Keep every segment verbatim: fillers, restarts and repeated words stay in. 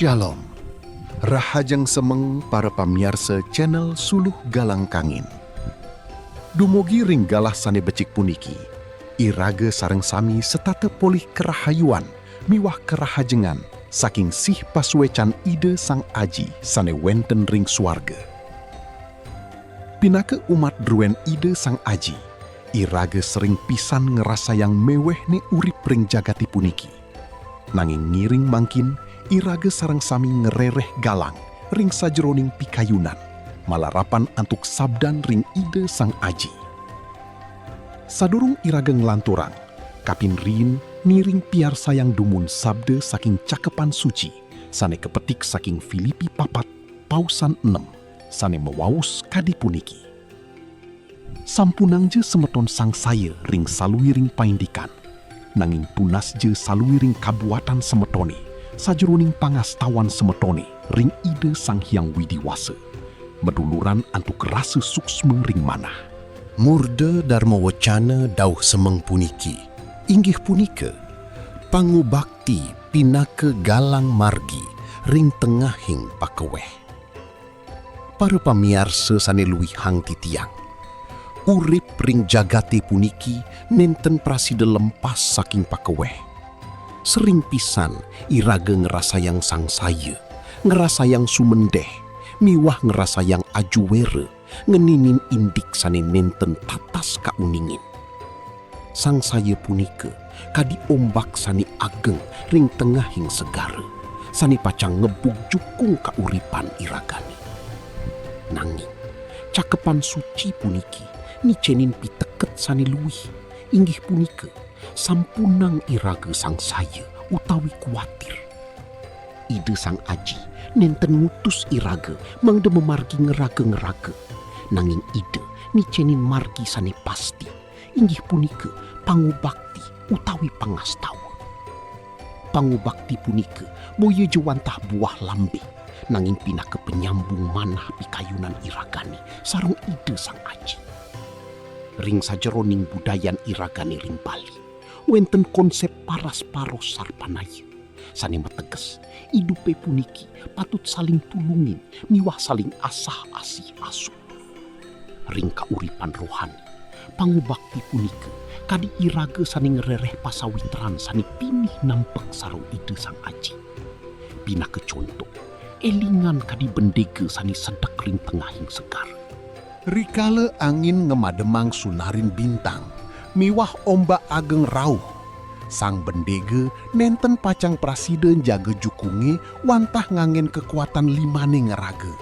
Shalom. Rahajeng semeng para pamiarsa channel Suluh Galang Kangin. Dumugi ring galah sane becik puniki, iraga sareng sami setata polih karahayuan miwah karahajengan saking sih pasuecan Ida Sang Aji sane wenten ring swarga. Pinaka umat druen Ida Sang Aji, iraga sering pisan ngrasayang mewehne urip ring jagate puniki. Nanging ngiring mangkin, iraga sareng sami ngrereh galang ring sajeroning pikayunan, malarapan antuk sabdan ring Ida Sang Aji. Sadurung iraga nglanturang, kapin riin ngiring piarsayang dumun sabda saking Cakepan Suci sane kapetik saking Filipi papat pausan enem, sane mawaus kadi puniki: Sampunangja semeton sangsaya ring saluiring paindikan, nanging tunasja saluiring kabuatan semetone sajeroning pangastawan semetone ring Ida Sang Hyang Widi Wasa, maduluran antuk rasa suksma ring manah. Murda darma wecana dauh semeng puniki inggih punika pangubakti pinaka galang margi ring tengahing pakeweh. Para pamiarsa sane luihang titiang, urip ring jagate puniki nenten prasida lempas saking pakeweh. Sering pisan iraga ngrasayang sangsaya, ngrasayang sumendeh, miwah ngrasayang ajuwera ngeninin indik sane nenten tatas kauningin. Sangsaya punika kadi ombak sane ageng ring tengahing segara, sane pacang ngebug jukung kauripan iragane. Nanging, Cakepan Suci puniki nicenin piteket sane luih, inggih punika, sampunang iraga sangsaya utawi kuatir. Ida Sang Aji nenten ngutus iraga mangda mamargi ngraga-ngraga, nanging Ida nicenin margi sane pasti, inggih punika pangubakti utawi pangastawa. Pangubakti punika boya ja wantah buah lambe, nanging pinaka panyambung manah pikayunan iragane sareng Ida Sang Aji. Ring sajeroning budayan iragane ring Bali, wenten konsep paras paros sarpanaya, sane mateges idupe puniki patut saling tulungin miwah saling asah-asih asuh. Ring kauripan rohani, pangubakti punika kadi iraga sane ngrereh pasawitran sane pinih nampek sareng Ida Sang Aji. Pinaka conto, elingan kadi bendega sane sedek ring tengahing segara. Rikala angin ngamademang sunarin bintang miwah ombak ageng rauh, sang bendega nenten pacang prasida njaga jukunge wantah nganggen kakuatan limane ngraga.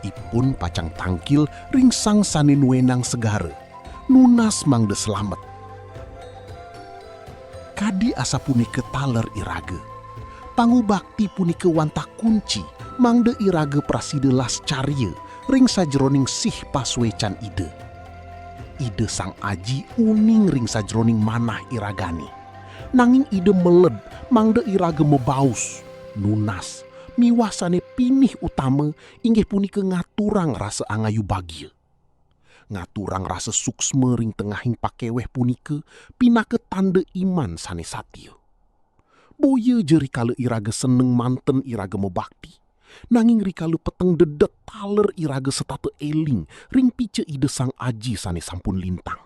Ipun pacang tangkil ring sang sane nuenang segara, nunas mangda slamet. Kadi asapunika taler iraga. Pangubakti punika wantah kunci mangda iraga prasida lascarya ring sajeroning sih pasuecan Ida. Ida Sang Aji uning ring sajeroning manah iragane. Nanging Ida meled mangda iraga mabaos, nunas, miwah sane pinih utama inggih punika ngaturang rasa angayu bagia. Ngaturang rasa suksma ring tengahing pakeweh punika pinaka tanda iman sane satia. Boya ja rikala iraga seneng manten iraga mabakti, nanging rikala peteng dedet taler iraga setata eling ring pica Ida Sang Aji sane sampun lintang.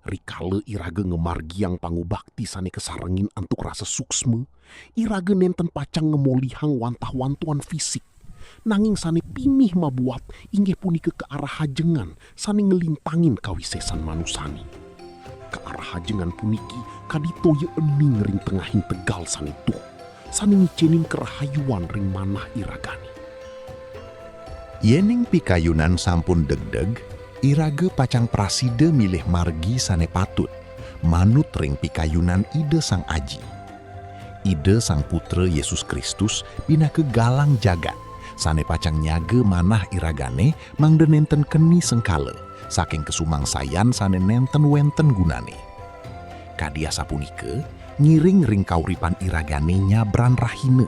Rikala iraga ngamargiang pangubakti sane kasarengin antuk rasa suksma, iraga nenten pacang ngamolihang wantah-wantuan fisik, nanging sane pinih mabuat inggih punika kaarahajengan sane nglintangin kawisesan manusane. Kaarahajengan puniki kadi toya ening ring tengahing tegal sane tuh, sane ngicenin karahayuan ring manah iragane. Yening pikayunan sampun degdeg, iraga pacang prasida milih margi sane patut, manut ring pikayunan Ida Sang Aji. Ida Sang Putra Yesus Kristus pinaka galang jagat, sane pacang nyaga manah iragane mangda nenten keni sengkala saking kasumangsayan sane nenten wenten gunane. Kadi asapunika, ngiring ring kauripan iragane nyabran rahina,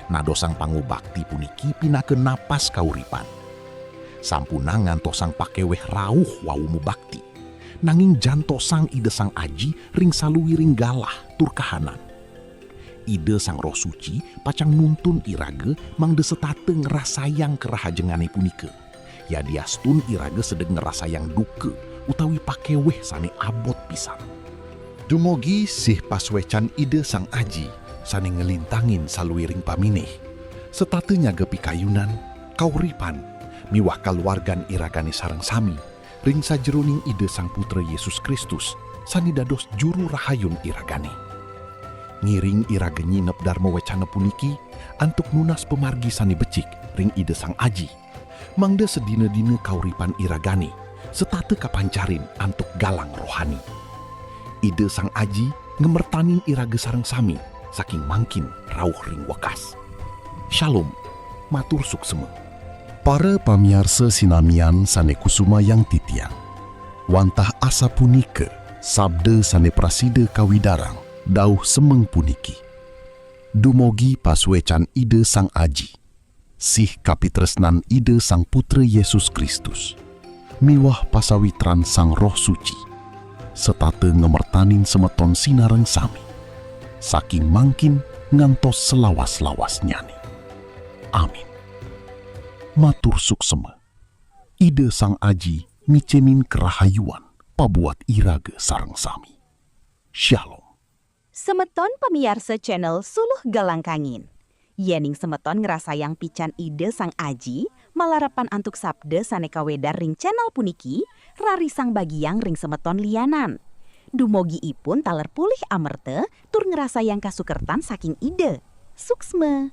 nadosang pangubakti puniki pinaka napas kauripan. Sampunang ngantosang pakeweh rauh wau mabakti, nanging jantosang Ida Sang Aji ring saluiring galah tur kahanan. Ida Sang Roh Suci pacang nuntun iraga mangda setata ngrasayang kerahajengané punika. Yadiastun iraga sedek ngrasayang duka utawi pakéweh sané abot pisan. Dumugi sih pasuécan Ida Sang Aji sané nglintangin saluiring paminih, setata nyaga pikayunan, kauripan, miwah kaluargan iragané sareng sami ring sajeroning Ida Sang Putra Yésus Kristus sané dados Juru Rahayun iragané. Ngiring iraga nyinep darma wécana puniki antuk nunas pamargi sané becik ring Ida Sang Aji, mangda sadina-dina kauripan iragané setata kapancarin antuk galang rohani. Ida Sang Aji ngamertanin iraga sareng sami saking mangkin rauh ring wekas. Shalom, matur suksma. Para pamiarsa sinamian sané kusumayang titiang, wantah asapunika sabda sané prasida kawidarang dauh semeng puniki. Dumugi pasuécan Ida Sang Aji, sih kapitresnan Ida Sang Putra Yésus Kristus, miwah pasawitran Sang Roh Suci, setata ngamertanin semeton sinareng sami, saking mangkin ngantos selawas-lawasnyané. Amin. Matur suksma. Ida Sang Aji micénin karahayuan pabuat iraga sareng sami. Shalom. Semeton pamiarsa channel Suluh Galang Kangin. Yéning semeton ngrasayang pican Ida Sang Aji, malarapan antuk sabda sané kawedar ring channel puniki, rarisang bagiang ring semeton lianan. Dumugi ipun taler polih amerta tur ngrasayang kasukertan saking Ida. Suksma.